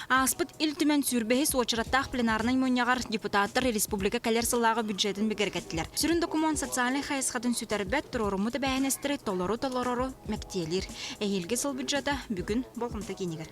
Ааспыт Ил Түмэн сүүрбэһис уочараттаах пленарнай мунньаҕар депутаттар республика кэлэр сыллааҕы бюджетын бигэргэттилэр. Сүрүн докумуон социальнай хайысхатын сүтэрбэт, туруоруммут эбээһинэстэри толору толорору мэктиэлиир. Эһиилги сыл бюджета бүгүн болҕомто киинигэр.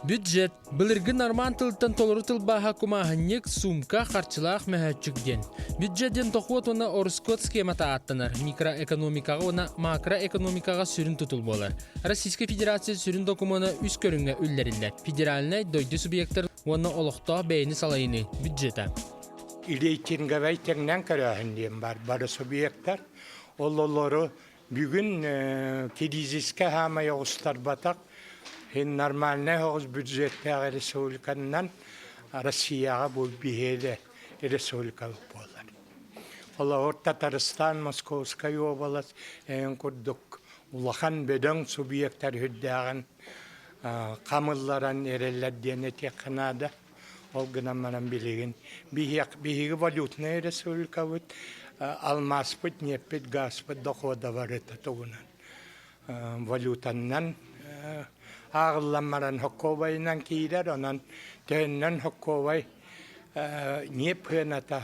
Бюджет былыргы норман тылтан толору тылбааһа кумааһынньык, сумка, харчылаах мөһөөччүк диэн. Бюджет диэн дохуот уонна ороскуот схемата ааттанар, микроэкономикаҕа уонна макроэкономикаҕа сүрүн тутул буолар. Российскай Федерация сүрүн докумуона үс көрүҥҥэ үллэриллэр. Федеральнай, дойду субъектар уонна олохтоох бэйэни салайыныы бюджета. Рейтинговай тэҥнэн көрөөһүн диэн бар бары субъектар. Ол олору Бүгүн кризискэ хаамай оҕустарбатах, нормальнай оҕус бюджеттээх республиканнан Россияҕа бу биһиэрэ республика буолар. Холобур, Татарстан, Московскай уобалас эҥин курдук улахан бөдөҥ субъектар үрдээҕин хамылларан эрэллэр диэн этиэххэ наада. Ол гынан баран билигин биһиги валютнай республикабыт, алмааспыт, ньиэппит, гааспыт дохода барыта тугунан валютаннан ааҕыллан баран хоккуобайынан киирэр, онон төһөннөн хоккуобай ньиэп сыаната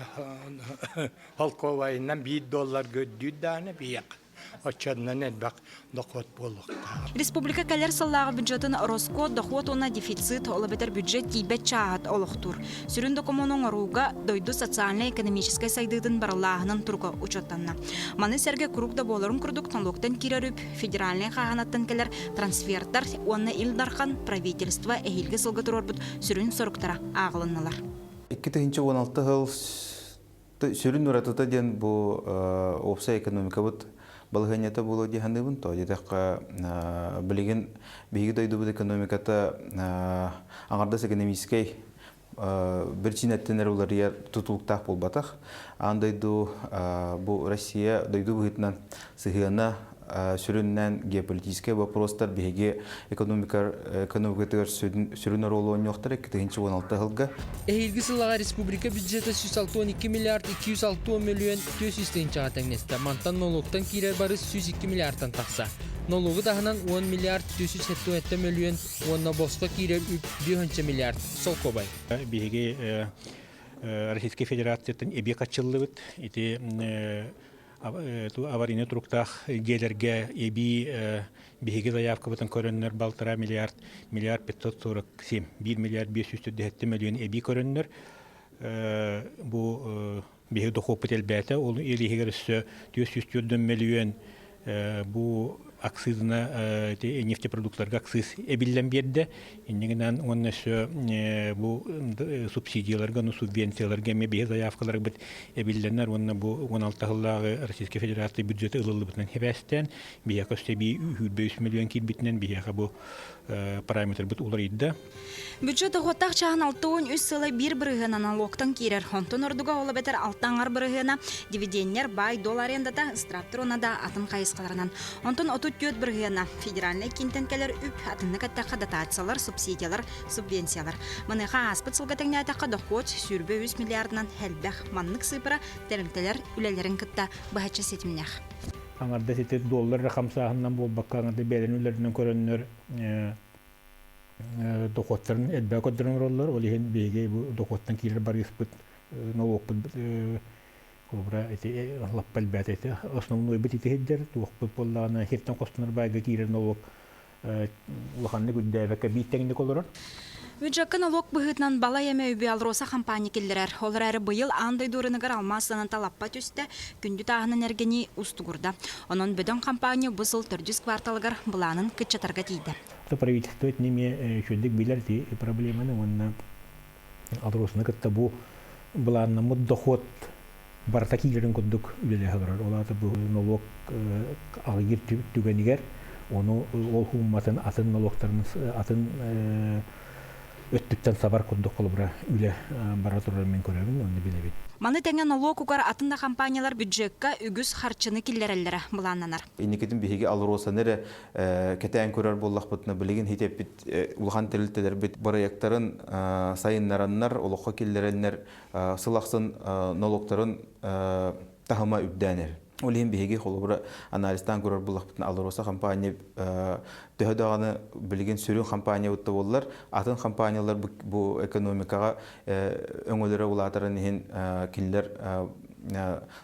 холкуобайынан биир долларга үрдүүр даҕаны биһиэхэ Оччоннон элбэх дохуот буолуохтаах. Республика кэлэр сыллааҕы бюджетын ороскуот, дохуот уонна дефицит, ол эбэтэр бюджет тиийбэт чааһат олохтуур. Сүрүн докумуону оҥорууга дойду социальнай-экономическай сайдыытын барыллааһынын туруга учуоттанна. Маны сэргэ куруук да буоларын курдук нолуоктан киирэр үп, федеральнай хааһынаттан кэлэр трансферттар уонна Ил Дархан правительство эһиилги сылга туруорбут сүрүн соруктара ааҕылыннылар. 2016 сыл Сүрүн уратыта диэн бу уопсай экономикабыт балаһыанньата буолуо дии саныыбын. Тоҕо диэтэххэ, билигин биһиги дойдубут экономиката аҥардас экономическэй биричиинэттэн эрэ уларыйар тутулуктаах буолбатах. Аан дойду бу Россия дойду быһыытынан сыһыана сүрүннээн геополитическай вопростар биһиги экономикатыгар сүрүн оруолу оонньуохтара 2016 сылга. Эһиилги сыллаҕа республика бюджета 162 миллиард 260 мөлүйүөн 400 тыһыынчаҕа тэҥнэстэ. Мантан нолуоктан киирэр барыс 102 миллиардтан тахса. Нолуогу таһынан 10 миллиард 477 мөлүйүөн уонна босхо киирэр үп 5 миллиард солкуобай. Биһиги Российскай Федерацияттан эбии хаччыллыбыт. Ити аварийный туруктаах дьиэлэргэ эбии биһиги заявкабытын көрөннөр балтараа миллиард миллиард 547 1 миллиард 547 мөлүйүөн эбии көрөннөр бу биһиги дохуоппут элбээтэ ол иһигэр өссө 404 мөлүйүөн бу акцизына нефтепродуктларга акциз эбиллэн биэрдэ. Иннигинэн уонна өссө бу субсидияларга, ну субвенцияларга эмиэ биһи заявкаларбыт эбиллэннэр уонна бу 16 сыллааҕы Российскай Федерация бюджета ылыллыбытынан сибээстээн биһиэхэ өссө эбии 23 миллион киирбитинэн биһиэхэ бу параметрбыт уларыйда. Бюджет дохуоттаах чааһын 63 сыла биир бырыһыан налогтан киирэр. Онтон ордуга ол эбэтэр алта аҥар бырыһыана дивиденнэр, баай-дуол арендата, ыстырааптар уонна да атын хайысхаларынан. Онтон 34 бырыһыана федеральнай киинтэн кэлэр үп, атыннык эттэххэ дотациялар, субсидиялар, субвенциялар. Маныаха ааспыт сылга тэҥнээтэххэ дохуот 23 миллиардынан элбэх. Маннык сыыпара тэрилтэлэр үлэлэрин кытта быһаччы ситимнээх. Аҥардас ити доллар эрэ хамсааһынынан буолбакка, аҥардас бэйэлэрин үлэлэринэн көрөннөр дохуоттарын элбэҕи көрдөрөн олороллор. Ол иһин биһиги бу дохуоттан киирэр барыыспыт, нолуокпут холобура ити лаппа элбээтэ ити. Основнойбут ити сирдэр, туохпут буоллаҕына сиртэн хостонор баайга киирэр нолуок улаханнык үрдээбэккэ биир тэҥник олорор. Бюджекка нолуок быһыытынан балай эмэ үбү АЛРОСА хампаанньа киллэрэр. Ол эрээри быйыл аан дойду рыногар алмаас сыаната лаппа түстэ, күндү тааһынан эргэни устугурда. Онон бөдөҥ хампаанньа бу сыл төрдүс кварталыгар былаанын кыччатарга тиийдэ. Правительство итини эмиэ үчүгэйдик билэр ити проблеманы уонна АЛРОСаны кытта бу былааннаммыт дохуот барыта киирэрин курдук үлэлэһэ олорор. Ол аата бу нолуок аҕыйыыр түгэнигэр ону ол хуумматын атын нолуоктарын атын өттүттэн сабар курдук холобура үлэ бара турарын мин көрөбүн уонна билэбин. Маны тэҥэ нолуок угар атын да компаниялар бюджекка үгүс харчыны киллэрэллэрэ былааннанар. Инникитин биһиги АЛРОСАны эрэ кэтээн көрөр буоллахпытына, билигин хитеппит улахан тэрилтэлэрбит бырайыактарын сайыннараннар, олоххо киллэрэннэр сыл ахсын нолуоктарын таһыма үрдээн эрэр. Ол иһин биһиги холобура анализтаан көрөр буллахпытына Алроса компания төһө даҕаны билигин сүрүн компания бутта буоллар, атын компаниялар бу экономикаҕа өҥөлөрө улаатарын иһин кинилэр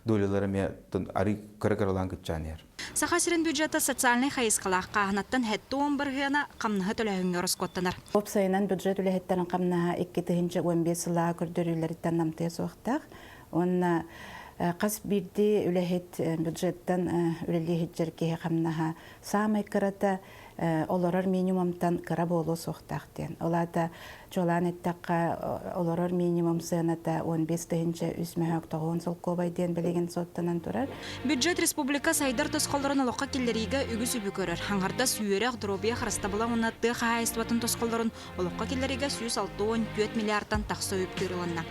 долялара эмиэ арый кыра-кыралаан кыччаан иһэр. Саха сирин бюджета социальнай хайысхалаах хааһынаттан 70 бырыһыана хамнаһы төлөөһүҥҥэ ороскуоттанар. Уопсайынан бюджет үлэһиттэрин хамнаһа 2015 сыллааҕы көрдөрүүлэриттэн намтыа суохтаах. Уонна хас биирдии үлэһит бюджеттан үлэлии сылдьар киһи хамнаһа саамай кырата олорор минимумтан кыра буолуо суохтаах диэн. Ол аата чуолаан эттэххэ, олорор минимум сыаната 15 тыһыынча үс мөһөөк тоҕуон солкуобай диэн билигин суоттанан турар. Бюджет республика сайдар тосхоллорун олоххо киллэриигэ үгүс үбү көрөр. Аҥардас үөрэх, доруобуйа харыстабыла уонна тыа хаһаайыстыбатын тосхоллорун олоххо киллэриигэ 164 миллиардтан тахса үп тыырылынна.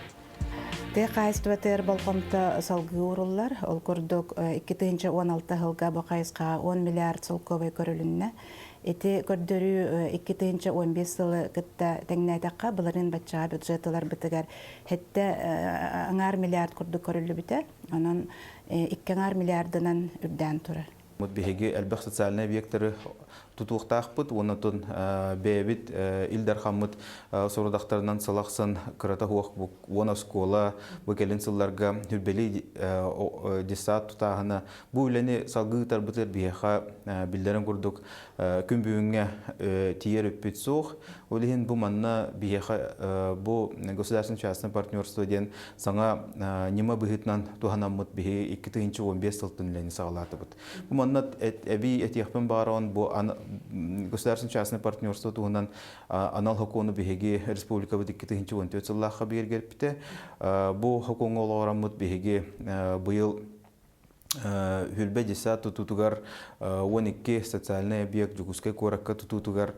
Тыа хаһаайыстыбатыгар болҕомто салгыы ууруллар. Ол курдук, 2016 сылга бу хайысхаҕа 10 миллиард солкуобай көрүлүннэ. Ити көрдөрүү 2015 сылы кытта тэҥнээтэххэ, былырыын баччаҕа бюджет ыларбытыгар сэттэ аҥаар миллиард курдук көрүллүбүтэ. Онон икки аҥаар миллиардынан үрдээн турар. Биһиги элбэх социальнай объектары тутуохтаахпыт уонна отон бэйэбит Ил Дархаммыт сорудахтарынан сыл ахсын кырата суох уон оскуола бу кэлин сылларга Хүрбэли детсад тутааһына бу үлэни салгыы ыытарбытыгар биһиэхэ биллэрин курдук күн бүгүҥҥэ тиийэр үппүт суох. Ол иһин бу манна биһиэхэ бу государственно-частное партнерство диэн саҥа ньыма быһыытынан туһанаммыт биһи 2015 сылтан үлэни саҕалаатыбыт. Бу манна эбии этиэхпин баҕарабын бу государственно-частное партнерство туһунан анал сокуону биһиги республикабыт 2014 сыллаахха бигэргэппитэ. Бу сокуоҥҥа олоҕураммыт биһиги быйыл Хүлбэ десант тутуутугар 12 социальнай объект Дьокуускай куоракка тутуутугар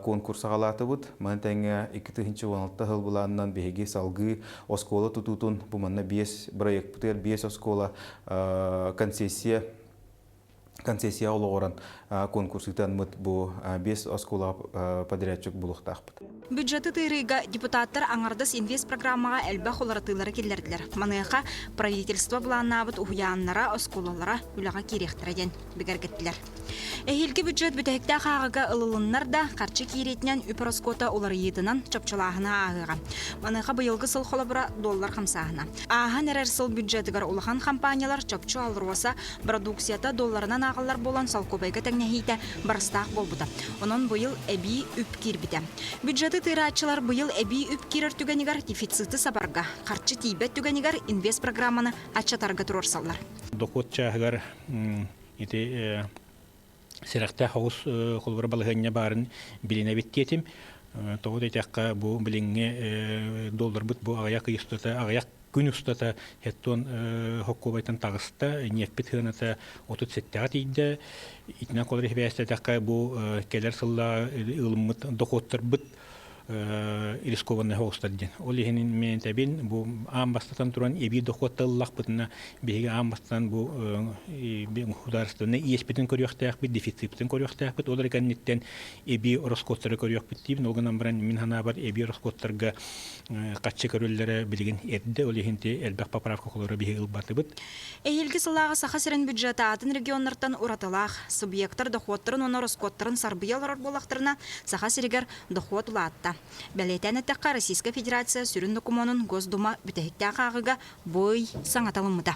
конкурс саҕалаатыбыт. Маны тэҥэ 2016 сыл былаанынан биһиги салгыы оскуола тутуутун бу манна биэс бырайыакпытыгар биэс оскуола концессия концессия олоҕуран конкурс ыытаммыт бу биэс оскуолаҕа подрядчик булуохтаахпыт. Бюджеты тыырыыга депутаттар аҥардас инвестпрограммаҕа элбэх уларытыылары киллэрдилэр. Маныаха правительство былааннаабыт уһуйааннара, оскуолалара үлэҕэ киириэхтэрэ диэн бигэргэттилэр. Эһиилги бюджет бүтэһиктээх ааҕыга ылылыннар да, харчы киириитинэн үп ороскуота уларыйыытынан чопчулааһына ааһыаҕа. Маныаха быйылгы сыл холобура доллар хамсааһына. Ааһан эрэр сыл бюджетыгар улахан компаниялар чопчу АЛРОСА продукцията долларынан ааҕыллар буолан солкуобайга тэҥнэһиитэ барыстаах буолбута. Онон быйыл эбии үп киирбитэ. Бюджеты тыырааччылар быйыл эбии үп киирэр түгэнигэр дефициты сабарга, харчы тиийбэт түгэнигэр инвестпрограмманы аччатарга туруорсаллар. Дохуот чааһыгар ити сэрэхтээх оҕус холобура балаһыанньа баарын билинэбит диэтим. Тоҕо диэтэххэ, бу билиҥҥи долларбыт бу аҕыйах ый устата, аҕыйах күн устата хеттон хоккуобайтан таҕыста, ньиэппит сыаната 37-ҕэ тиийдэ. Итинэн холобура сибээстэтэххэ, бу кэлэр сыллааҕы ылыммыт дохуоттарбыт рискованный соҕустар диэн. Ол иһин мен этэбин, бу аан бастатан туран эбии дохуотта ыллахпытына, биһиги аан бастатан бу государственнай иэспитин көрүөхтээхпит, дефициппитин көрүөхтээхпит. Ол эрэ кэнниттэн эбии ороскуоттары көрүөхпүт диибин. Ол гынан баран мин санаабар эбии ороскуоттарга хаччы көрүллэрэ билигин эрдэ, ол иһин элбэх поправка холоро биһиги ылбатыбыт. Эһиилги сыллааҕы Саха сирин бюджета атын регионнартан уратылаах. Субъектар дохуоттарын уонна ороскуоттарын сарбыйа олорор буоллахтарына, Саха сиригэр дохуот улаатта. Бэлиэтээн эттэххэ, Российскай Федерация сүрүн докумуонун Госдума бүтэһиктээх ааҕыыга бу ый саҥата ылыммыта.